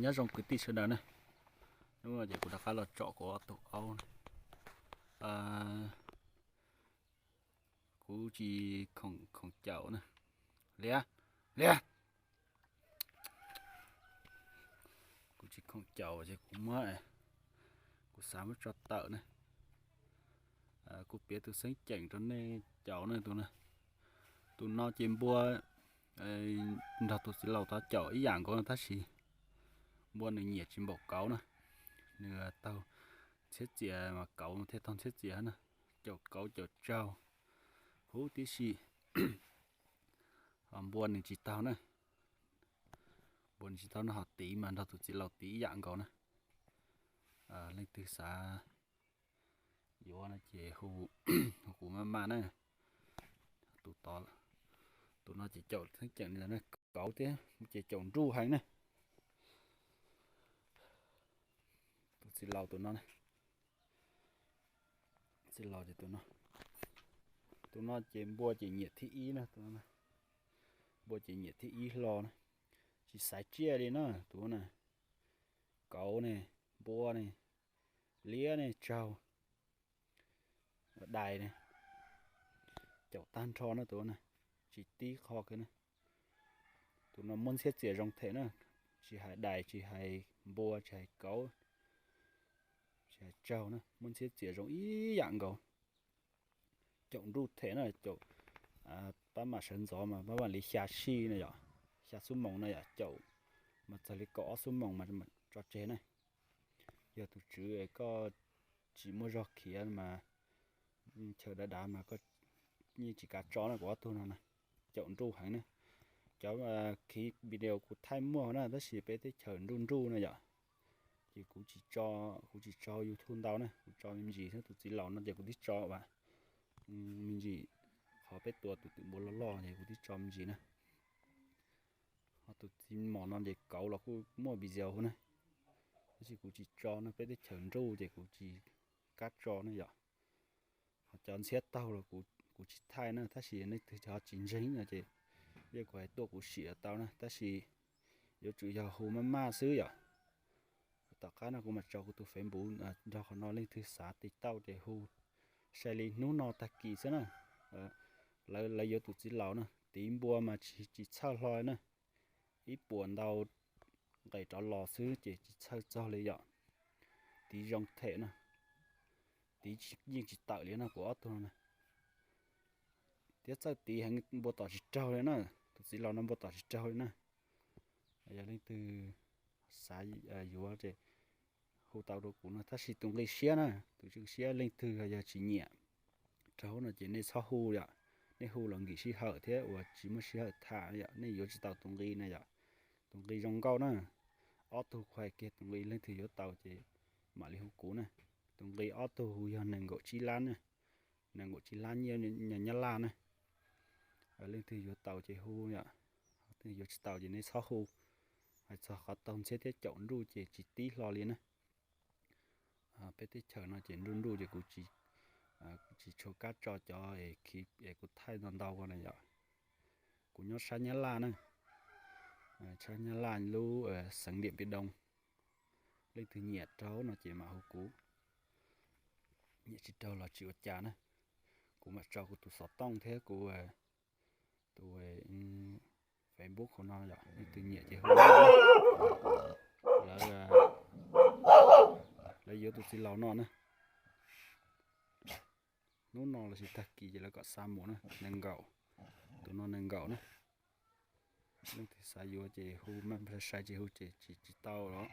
Nyob zoo kwv tij sawv daws na, hnub no ces kuv rov qab los tsom kuv ob tug aub na. Kuv tsis khoom caum na. Liam, Liam, kuv tsis khoom caum ces kuv muab, kuv xav muab tso tawm na. Kuv piav tus xeeb ceem rau nej caum na tus na. Tus no ces npua nrog tus txiv laus tod caum ib yam nkaus tab sis npua nws nyiam tsis npaum kauv na. Nws taug ntxhiab txias mas kauv thiaj taug ntxhiab txias na. Caum kauv caum tsaug huv tib si. Ho npua nws tsis taug na. Npua nws tsis taug no, ho tiv mas nrog tus txiv laus tiv ib yam nkaus na. Leej twg xav yuav no ces hu kuv maj maj na. Tus no ces caum xeeb ceem li ntawd na, kauv thiab ces caum nruj heev na. Tus txiv laus tus no, txiv laus ces tus no, tus no ces npua ces nyiam thib ib na, tus no, npua ces nyiam thib ib hlo na. Tsis xaiv tsiaj li na tus na, kauv ne, npua ne, liab ne, tsaug, dais ne, caum tag nrho na tus na, tsis tib qho kiag na. Tus no muaj ntxhiab txias zoo them na, tsis hais dais, tsis hais npua, tsis hais kauv, tsis hais tsaug na, muaj ntxhiab txias zoo ib yam nkaus. Caum nruj them na, caum pab mam sawv ntxov mas pab mam li xya sij na yom, xya xuab moos na yom, caum mas txog li kaum ob xuab moos mas tso tseg na. Yog tus tswv koj tsis muaj zog khiav mas chaw dav dav mas koj yeej tsis kav tso na, kuv ob tug no na, caum nruj heev na. Cov khiv video kuv thaij muaj na tab sis peb teb chaws nruj nruj na yom, ces kuv tsis tso, kuv tsis tso YouTube ntau na, kuv tso me ntsis xwb. Tus txiv laus no ces kuv twb tso as, me ntsis, qhov peb tua tus twm npua loj loj ces kuv twb tso me ntsis na. Ho tus txiv mos no ces kauv los kuj muaj video na, tab sis kuv tsis tso na, peb teb chaws nruj ces kuv tsis kab tso na yom. Ho cov ntxhiab taug los kuv tsis thaij na, tab sis nej twg ho tsis ntseeg no ces yeej kuv hais tuaj kuv sim tau na, tab sis yuav tsum yog hu maj maj xwb yom. Tom qab no kuv mam tso kuv tus Facebook nrog qhov no, leej twg xav tiv tauj ces hu, sai li hnub no tag kis xwb na. Lawv, lawv yuav tus txiv laus na, tiv npua mas tsis, tsis txhawj hlo na, ib puas ntau nqes rov los xwb ces tsis txhawj txog li yom. Tiv zoo them na, tiv yeej tsis tawm li no kuv ob tug no na. Thiab txawj tiv heev, npua tom tsis raug li na, tus txiv laus no npua tom tsis raug li na. Yog leej twg xav yuav ces hu tau rau kuv no, tab sis tus nqi siab na, tus nqi siab leej twg yog tsis nyiam raug no ces nej txhob hu yom. Nej hu los nkim sij hawm thiab uas tsis muaj sij hawm tham yom, nej yuav tsis tau tus nqi na yom. Tus nqi zoo nkauj na, ob tug kuv hais kiag tus nqi leej twg yuav tau ces mam li hu kuv na. Tus nqi ob tug hu yog nees nkaum tsib lab na, nees nkaum tsib lab nyiaj Nyab Laj na. Leej twg yuav tau ces hu yom, leej twg yuav tsis tau ces nej txhob hu. Hais txog qhov taug ntxhiab thiab caum nruj ces tsis tib hlo li na. Peb teb chaws no ces nruj nruj ces kuv tsis tshua kab tso cov es kuv thaij ntau ntau ko na yom. Kuv nyob sab Nyab Laj na, sab Nyab Laj lub xeev Điện Biên Đông. Leej twg nyiam raug no ces mam hu kuv, nyiam tsis raug los tsis ua cas na. Kuv mam tso kuv tus xov tooj thiab kuv tus Facebook hauv no yom, leej twg nyiam ces hu. Lawv, lawv yuav tus txiv laus no na. Hnub no los sis tag kis ces lawv kom xa mus na, nees nkaum, tus no nees nkaum na. Leej twg xav yuav ces hu, maj sai sai tsis hu ces tsis, tsis tau los.